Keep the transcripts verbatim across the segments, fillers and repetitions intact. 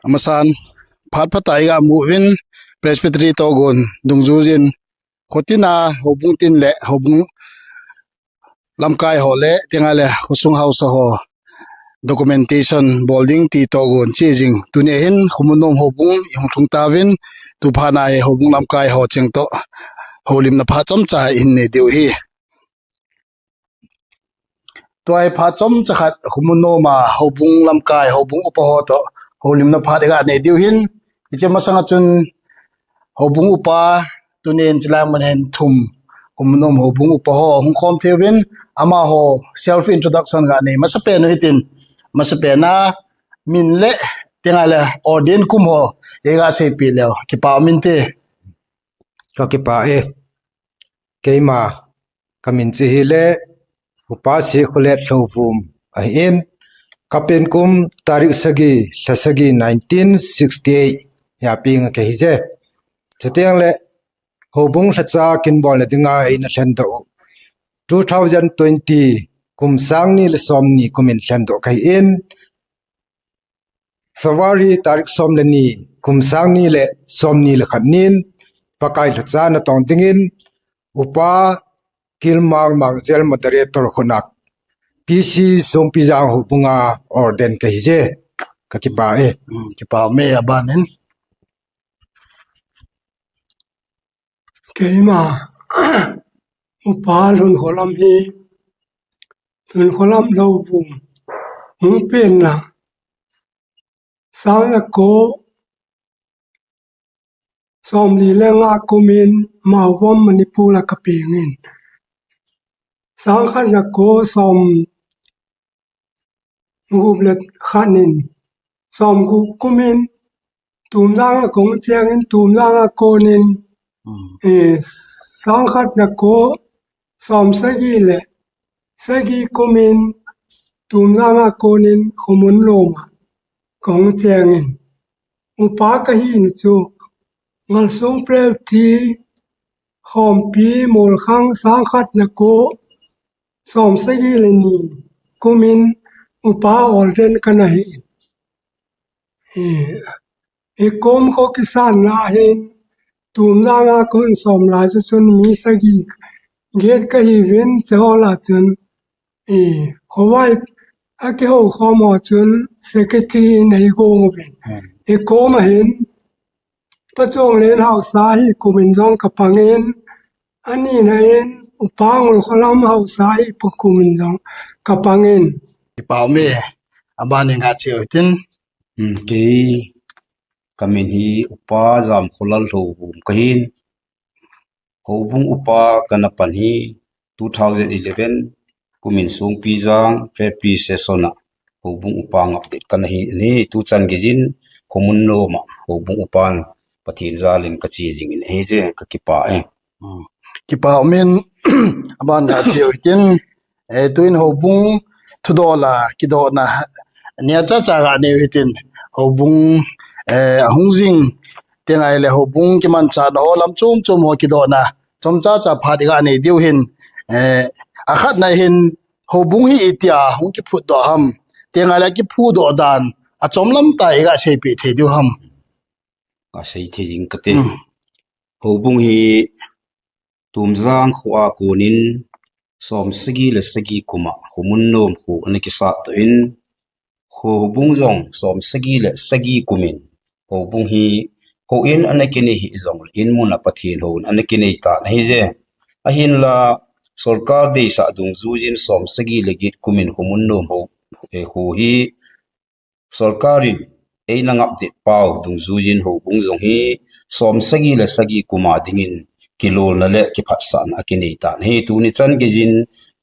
Amasan, phat phatah a iga mu uvin, Presbytery togon dungjuijin, khotina houbung tin le houbung lamkai ho le, tenga le khosung haosa ho documentation bol ding ti togon che jing. Tuni hin Khomunnom houbung ihung lhung tauvin, tuphat na hi houbung lamkai ho cheng toh houlimna phat chomcha ihin nei diu ahi. Tua hi phat chomcha khat Khomunnom a houbung lamkai, houbung upa ho toh houlimna phat iga nei diu ahin, hiche masanga chun houbung upa tunin chulai mun hin thum, Khomunnom houbung upa ho hung khom thei uvin, amaho self introduction ga nei masapen u hitin, masapen a min le, tenga le ordain kum ho iga seipeh leu kipah um inte. Ka kipah e. Keima, ka min chu hile Upa Sikholet Lhouvum ahin, ka pen kum tarik sagi, lha sagi nineteen sixty-eight a peng kahi je. Chuteng le houbung lhacha kin bolna dinga eina lhendoh u two thousand twenty kum sang ni le som ni kumin lhendoh kahin, February tarik som le ni, kum sang ni le som ni le khat nin, Pakai lhacha natong dingin, Upa Kilmang Mangjel moderator khut a, P C Songpijang houbunga ordain kahi je. Ka kipah e. Hmm, kipah me aban in. Keima, Upa Lhunkholam hi, Lhunkholam Lhouvum, hung penna, sang le ko, som li le nga kumin, Mauvom Manipur a ka pengin. Sang khat le ko, som gup le khat nin, som gup kumin, Tumlanga kong chengin, Tumlanga konin, Hmm. eh, sang khat le ko, som sagi le sagi kumin, Tumlanga konin, Khomunnom a kong chengin. Upa kahi nu chu, Ngalsong Presbytery, Khompi, Molkhang, sang khat le ko, som sagi le ni kumin, Upa ordain kana hi. Eh, i kom kho kisan na hin, Tumlanga kon som lai chu chun mi sagi get kahiuvin, cheho lah chun, eh, khovai a kihou khom ho chun secretary in eigong uvin. Hmm. I kom a hin, Pachonglen haosa hi kumin jong ka pangin, ani na in, Upa Ngulkholam haosa hi pa kumin jong ka pangin. Kipah me, aban in ga che u hitin. Hmm, kei ka min hi Upa Jamkholal Lhouvum kahin. Houbung upa kana pan hi two thousand eleven kumin Songpijang Presbytery Session a houbung upa ngap det kana hi, ani tuchan geijin Khomunnom a houbung upan Pathen jalin ka che jingin ahi je, ka kipah e. Hmm. Kipah um in, aban ga che u hitin, eh, tuin houbung thudol a kidohna neocha cha ga nei u hitin, houbung, eh, ahung jing, tenga le houbung kimanchahna ho lam chom chom ho kidohna chomcha cha phat iga nei diu hin, eh, akhatna hin houbung hi itia hung kiphutdoh ham, tenga le kiphudoh dan achom lam tah iga seipeh thei diu ham. Ka sei thei jing kate. Hmm. Houbung hi Tumjang kho a konin som sagi le sagi kum a Khomunnom kho ana kisat toh in, houbung jong som sagi le sagi kumin houbung hi houin ana kinei hih jongle in mun a Pathen houin ana kinei tan ahi je. Ahinla sorkar deisah dungjuijin som sagi le get kumin Khomunnom ho, eh, kho hi sorkar in eina ngap det pau dungjuijin houbung jong hi som sagi le sagi kum a dingin kilolna le kiphatsahna akinei tan ahi. Tuni chan geijin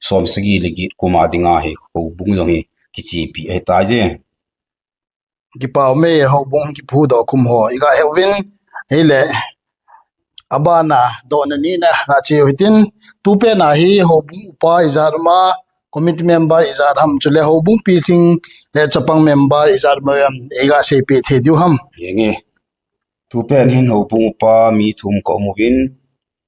som sagi le get kum a dinga hi houbung jong hi kichepi ahi tai je. Kipah me, houbung kiphudoh kum ho iga he uvin, hile abana dohna nina ga che u hitin, tupet na hi houbung upa ijat um a, committee member ijat ham, chule houbung pilhing le chapang member ijat um em, iga seipeh thei diu ham. Henge. Tupet hin houbung upa mi thum ka um uvin,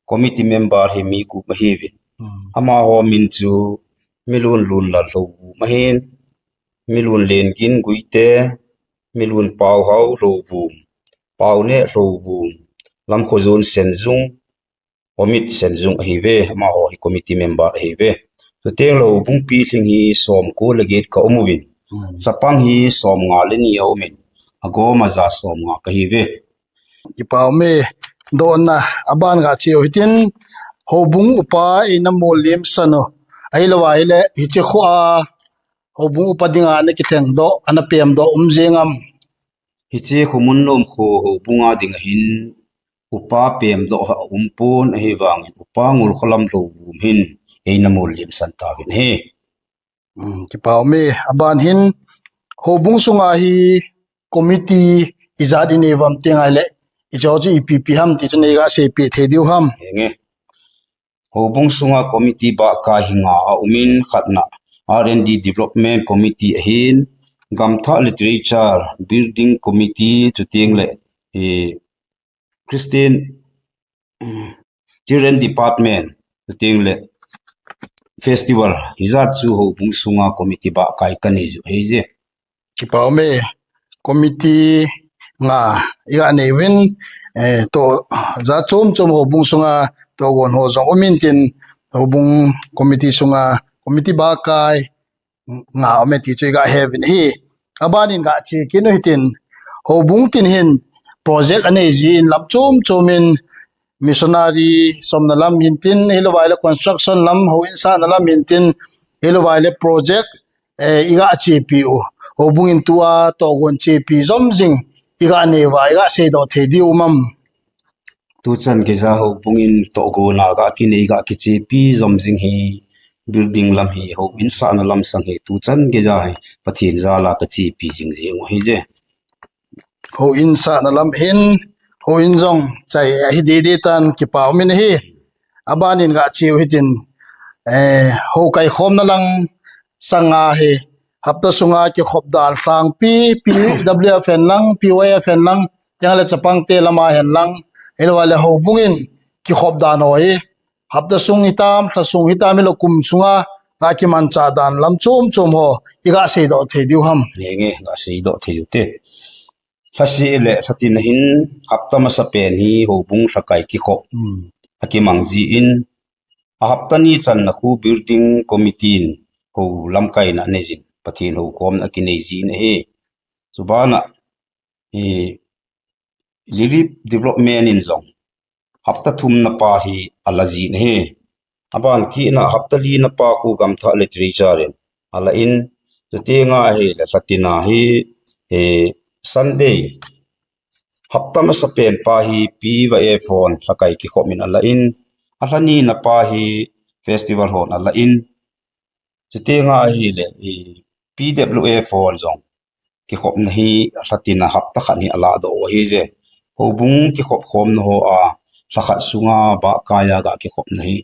committee member hi mi gup ahiuvin. Hmm. Amaho min chu Milun Lunlal Lhouvum ahin, Milun Lengin Guite, Milun Pauhao Lhouvum, Paone Lhouvum, Lamkhozon Senzung, Omit Senzung ahiuve, amaho hi committee member ahiuve. Chuteng le houbung pilhing hi somko le get ka um uvin. Hmm. Chapang hi somnga le ni a um in, agom a ja somnga ka hiuve. Kipa ume, dona, aban ga cheu hitin, houbung upa Einamol Liemsan u. Ahilou ahile, hiche kho a, houbung upa dinga ana kitheng doh, ana pem doh um jeng am. Hiche kho Munnom kho houbung a dinga hin, upa pem doh a um pon ahivangin, upa Ngulkholam Lhouvum hin, Einamol Liemsan tauvin ahi. Hmm, kipa ume, aban hin, houbung sunga hi committee ijat inei uvam ti ngai le, ijo chu ipi ipi ham ti chu nei ga seipeh thei diu ham. Henge. Houbung sunga committee bahkai hi nga a um in, khatna R and D Development Committee ahin, Gamthah Literature Building Committee, chuteng le, eh, Christian, mm, Children Department, chuteng le Festival, hijat chu houbung sunga committee bahkai ka nei u ahi je. Kipa ume, committee nga iga nei uvin, eh, toh jat chom chom houbung sunga tohgon ho jong um intin, houbung committee sunga committee bahkai nga ume ti chu iga he uvin ahi. Abanin ga che kit u hitin, houbung tin hin project anei jin lam chom chom in, missionary somna lam hintin, ahilou ahile construction lam, houin sahna lam hintin, ahilou ahile project, eh, iga chepi u. Houbung in tua tohgon chepi jom jing iga nei uva, iga seidoh thei diu um am. Tuchan geija houbung in tohgon a ga kinei ga kichepi jom jing hi, building lam hi, houin sahna lam sang hi, tuchan geija hi, Pathen jal a ka chepi jing jing u ahi je. Houin sahna lam hin, houin jong chai ahi didi tan, kipa umin ahi. Abanin ga cheu hitin, eh, hou kaikhomna lang sanga hi, hapta sunga kikhop dan lhangpi, P W F hen lang, P Y F hen lang, chuteng le chapang te lama hen lang, ahilou ahile houbung in kikhop dan ho hi, hapta sung hitam, lha sung hitam, ahilou kum sunga ga kimanchah dan lam chom chom ho iga seidoh thei diu ham. Henge, ga seidoh thei u te. Lhaseh le lhatin a hin, hapta masapen hi houbung lhakai kikhop, hmm, akimang jin, a hapta ni channa khu building committee in hou lamkaina anei jin, Pathen houkhomna akinei jin ahi. Chubana, eh, Relief Development in jong hapta thumna pa hi ala jin ahi. Aban kit na hapta lina pa khu Gamthah Literature in ala in, chuteng ahile lhatin a hi, eh, Sunday, hapta masapen pa hi P Y F hon lhakai kikhop in ala in, alhanina pa hi festival hon ala in, chuteng ahile, eh, P W F hon jong kikhopna hi lhatin a hapta khat hi ala doh u ahi je. Houbung kikhop khomna ho a lha khat sunga bahkai a ga kikhopna hi,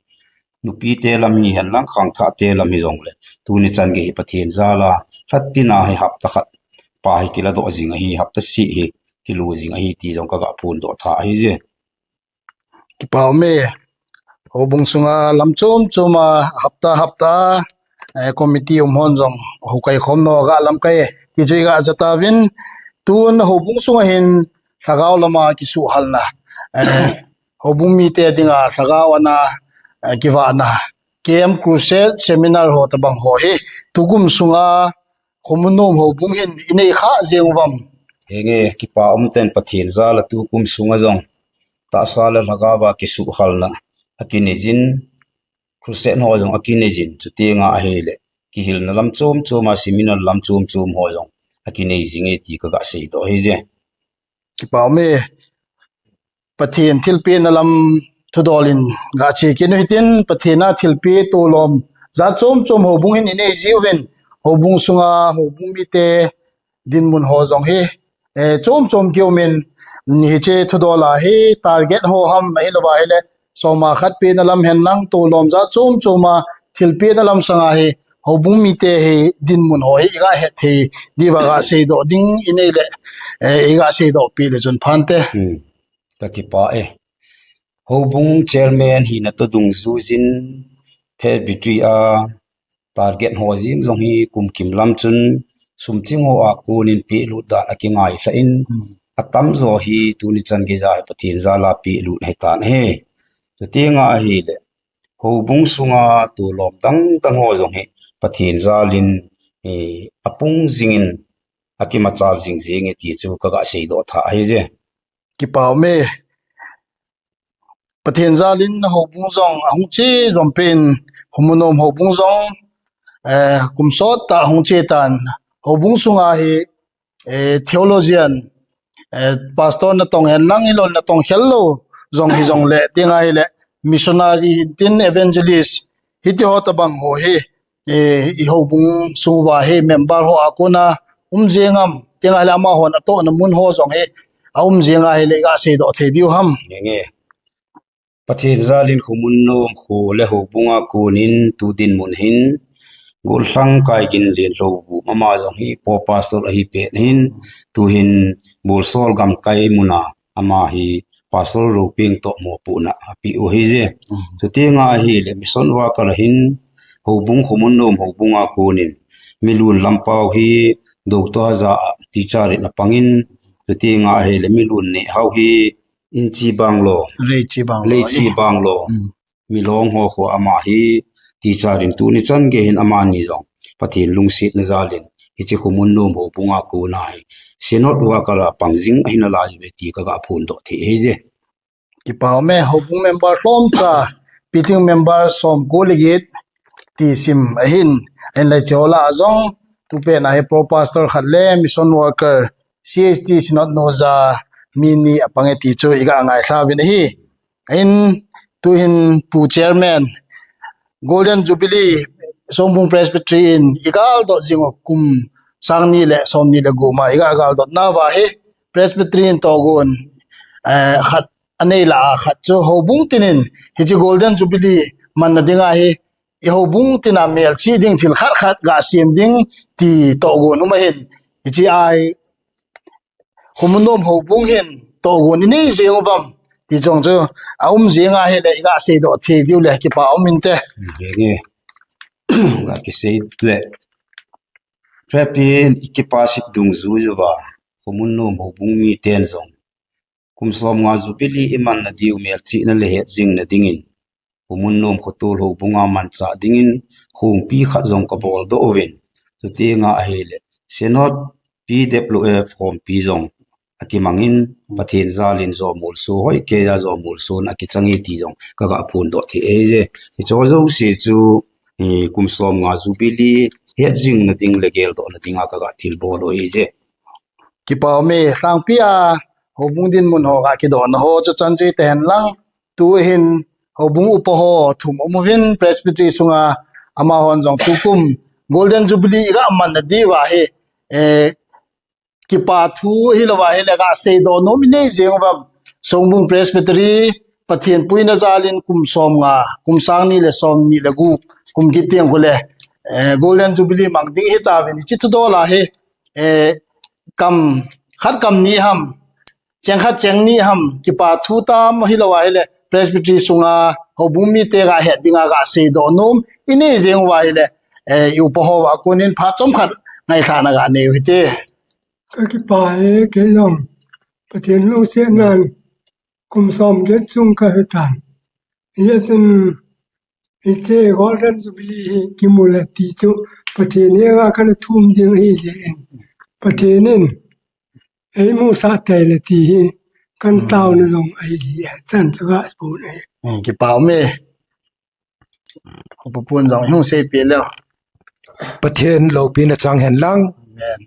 nupi te lam hihen lang, khangthah te lam hijongle, tuni chan gei hi Pathen jal a lhatin a hi hapta khat pa hi kila doh jing ahi, hapta seh hi kilu jing ahi ti jong kaga phondoh tha ahi je. Kipa ume, houbung sunga lam chom chom a hapta hapta, eh, committee um hon jong hou kaikhomna ga lamkai e ti chu iga ja tauvin, tun houbung sunga hin lhagao lama kisuhhalna, eh, houbung mite dinga lhagao ana, eh, kivahna camp, crusade, seminar ho tabang ho hi tukum sunga Khomunnom houbung hin inei kha jeng uvam. Henge, kipa um ten, Pathen jal a tukum sunga jong tahsa le lhagao a kisuhhalna akinei jin, crusade ho jong akinei jin, chuteng ahile kihilna lam chom chom a, seminar lam chom chom ho jong akinei jing e ti kaga seidoh ahi je. Kipa ume, Pathen thilpehna lam thudol in ga che kit u hitin, Pathen a thilpeh tolom jat chom chom houbung hin inei jiuvin, houbung sunga houbung mite dinmun ho jong hi, eh, chom chom kium in, hiche thudol a hi target ho ham, ahilou ahile soma khat pehna lam hen lang, tolom jat chom chom a thilpehna lam sanga hi houbung mite hi dinmun ho hi iga het thei diuva ga seidoh ding inei le, eh, iga seidoh peh le chun phante. Hmm. Ka kipah e. Houbung chairman hina toh dungjuiyin Presbytery a target ho jeng jong hi kum kim lam chun sum ching ho a konin pehlut dan akingai lha in, atamjo hi tuni chan geija hi Pathen jal a pehlut ahitan ahi. Chuti nga ahile, houbung sunga tolom dang dang ho jong hi Pathen jal in, eh, apung jingin akimachal jing jing e ti chu kaga seidoh tha ahije. Kipa um e. Pathen jal in houbung jong ahung che jom pen, Khomunnom houbung jong, eh, kum sot tah ahung che tan, houbung sunga hi, eh, theologian, eh, pastor natong hen lang hilou natong khel lou jong hijongle, ti nga hile missionary hintin evangelist, hiti ho tabang ho hi, eh, i houbung sung uva hi member ho a kona um jeng am, ti nga hile amahon atohna mun ho jong hi aum jeng ahile iga seidoh thei diu ham. Nge nge. Pathen jal in Khomunnom kho le houbung a konin tu dinmun hin, gollhang Kaigin Lenlhou Vup ama jong hi pro pastor ahi pet hin, tuhin Bulsol gamkai muna ama hi pastor roping toh mopohna apeh u ahije. Chuti nga ahile mission worker ahin, houbung Khomunnom houbung a konin, Milun Lampau hi doctor a ja a teacher in apangin, chuti nga ahile Milun Nehhao hi Inchi Banglo, Leichi Banglo, Leichi Banglo, Milong ho kho ama hi teacher in tuni chan gei hin amani jong Pathen lungsetna jal in hiche Khomunnom houbung a kona hi Synod worker a pang jing ahi nalai uve ti kaga phondoh thei ahije. Kipa um e, houbung member lhomcha, pitling member som ko le get ti sim ahin, ahinla hiche ho lah a jong, tupet na hi pro pastor khat le mission worker, C H T Synod noja mi ni apang e ti chu iga ngailha uvin ahi. Ahin tuhin Pu Chairman, Golden Jubilee, Songbung Presbytery in igaldoh jing u kum sang ni le som ni le gup ma iga galdot nauva hi, Presbytery in tohgon, eh, khat anei lah a khat chu houbung tinin hiche Golden Jubilee manna dinga hi, i houbung tina melchih ding thil khat khat gasem ding ti tohgon um ahin, hiche a hi Khomunnom houbung hin tohgon inei jeng uvam ti jong chu aum jeng ahile iga seidoh thei diu le kipa um inte. Nge nge. Ga kisei le. Prepi in ikipa sip dungjui uva, Khomunnom houbung miten jong kum som nga Jubilee imanna diu melchihna le hetjingna dingin, Khomunnom khotol houbunga manchah dingin khongpi khat jong kaboldoh uvin. Chuti nga ahile, Synod P W F khompi jong akimangin, Pathen jal in jomolso, hoikeiya jomolson akichang e ti jong kaga phondoh thei ahije. Hiche jouse chu, eh, kum som nga Jubilee hetjingna ding le geldohna dinga kaga thilbol u ahije. Kipa um e, lhangpi a houbung dinmun ho ga kidohna ho chu chan chu ite hen lang, tuhin houbung upa ho thum um uvin Presbytery sunga, amahon jong tukum Golden Jubilee iga manna diuva hi, eh, kipa thu hilou va hile ga seidoh nom inei jeng uvam, Songbung Presbytery Pathen puina jal in kum som nga, kum sang ni le som ni le gup, kum kit teng khu le, eh, Golden Jubilee mang ding hitauvin, hiche thudol a hi, eh, kam khat kam ni ham, cheng khat cheng ni ham, kipa thu tam hilou ahile, Presbytery sunga houbung mite ga het dinga ga seidoh nom inei jeng uva hile, eh, i upa ho va konin phat chomkhat ngailhahna ga nei u hite. Ka kipa e, kei jong Pathen lungsetnan kum som get chung kahi tan. Hichun, hiche Golden Jubilee hi kimu le ti chu Pathen henga kana thum ding ahi jeh in, Pathen in eimusah tei le ti hi kan taona jong ahi jeh in, chan chu ga pun e. Hmm, kipa um e. Upa pun jong hung seipeh leu. Pathen loupina chang hen lang. Amen.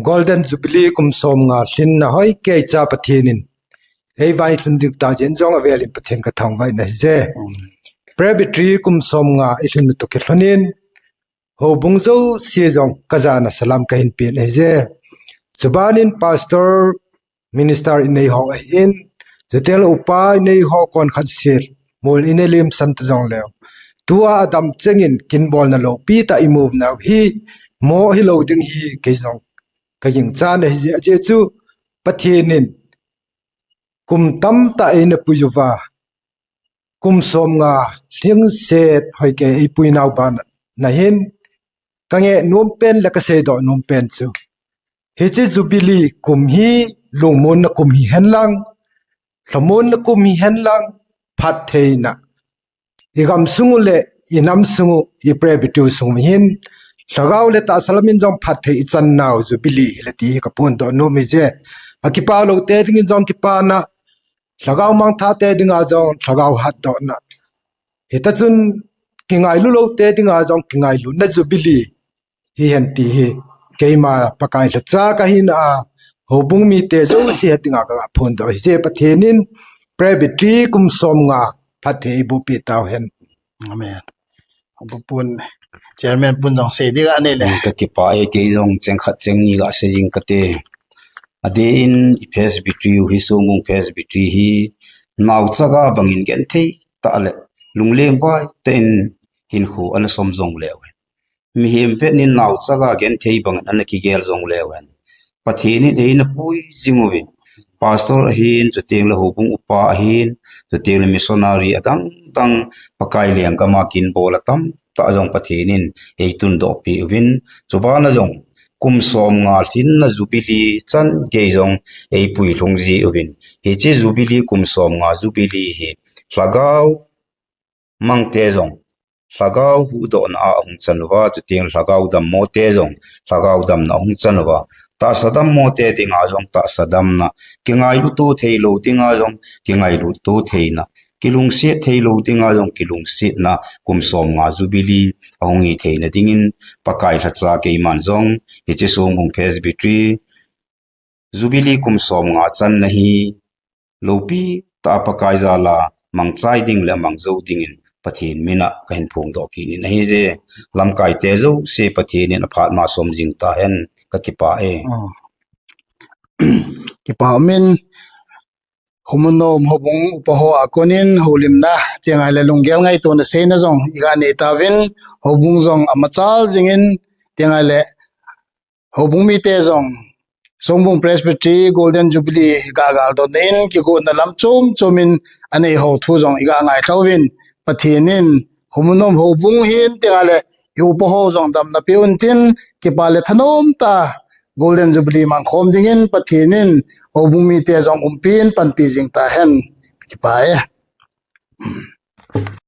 Golden Jubilee kum som nga lhinna hoikeicha Pathen in eivai lhun ding tah jeh in jong avel in Pathen kathangvah in ahije. Presbytery kum som nga ilhin u toh kilhon in, houbung jouse jong kajana salam kahin pen ahije. Chuban in Pastor, Minister inei ho ahin, chuteng le upa inei ho kon khat sel, mol inei lim san ta jong leu, tua adam cheng in kinbolna loupi tah imu nau hi, mo hilou ding hi kei jong kagingchan ahi, ajeh chu Pathen in kum tamtah eina pui uva, kum som nga lhingset hoikei eipui nau ban ahin, kangeh nom pen le kaseidoh nom pen chu, hiche Jubilee kum hi lungmonna kum hihen lang, lhamonna kum hihen lang, phattheina, igamsung u le inamsung u, ipresbytery sung u hin, lhagao le tahsa lamin jong phatthei ichan nau Jubilee hile ti hi kaphondoh nom ahi je. Akipah lou te dingin jong kipana, lhagao mangthah te dinga jong lhagao hatdohna, hitachun kingailu lou te dinga jong kingailutna Jubilee hihen ti hi keima Pakai lhacha kahina a, houbung mite jouse het dinga kaphondoh ahi je. Pathen in presbytery kum somnga phatthei eiboh peh tauhen. Amen. Houbung pun, chairman pun jong sei ding anei le. Kakipah e, kei jong cheng khat cheng ni gasei jing kate. Adeh in ipresbytery u hi, Songbung presbytery hi, naochaga bangin genthei tah le lungleng vai tah in hinkho ana som jongleu hen, mihem vet nin naochaga genthei bangin ana kigel jongleu hen, Pathen in eina pui jing uvin, pastor ahin, chuteng le houbung upa ahin, chuteng le missionary adang dang, Pakai lenggam a kin bol atam tah jong Pathen in eitundoh peh uvin, chubana jong kum somnga lhinna Jubilee chan gei jong eipui lhung ji uvin, hiche Jubilee kum somnga Jubilee hi lhagao mangte jong lhagao huhdohna a ahung chan uva, chuteng lhagao dammo te jong lhagao damna ahung chan uva, tahsa dammo te dinga jong tahsa damna, kingailuto theilou dinga jong kingailuto theina, kilungset theilou dinga jong kilungsetna kum somnga Jubilee ahung hi theina dingin, Pakai lhacha keiman jong hiche Songbung presbytery Jubilee kum somnga channa hi loupi tah a Pakai jal a mangchai ding le mangjou dingin Pathen mina kahin phongdoh kit in ahi je. Lamkaite jouse Pathen in aphat ma som jing tahen, kakipah e. Kipah umin, Khomunnom houbung upa ho a konin houlimna, chuteng le lunggel ngaitona seina jong iga nei tauvin, houbung jong amachal jingin, chuteng le houbung mite jong Songbung Presbytery Golden Jubilee gagaldotna in kigotna lam chom chom in anei ho thu jong iga ngaito uvin, Pathen in Khomunnom houbung hin, chuteng le i upa ho jong damna peuvin tin, kipah le thanom tah a Golden Jubilee mangkhom dingin Pathen in houbung mite jong umpin panpi jing tahen. Kipah e.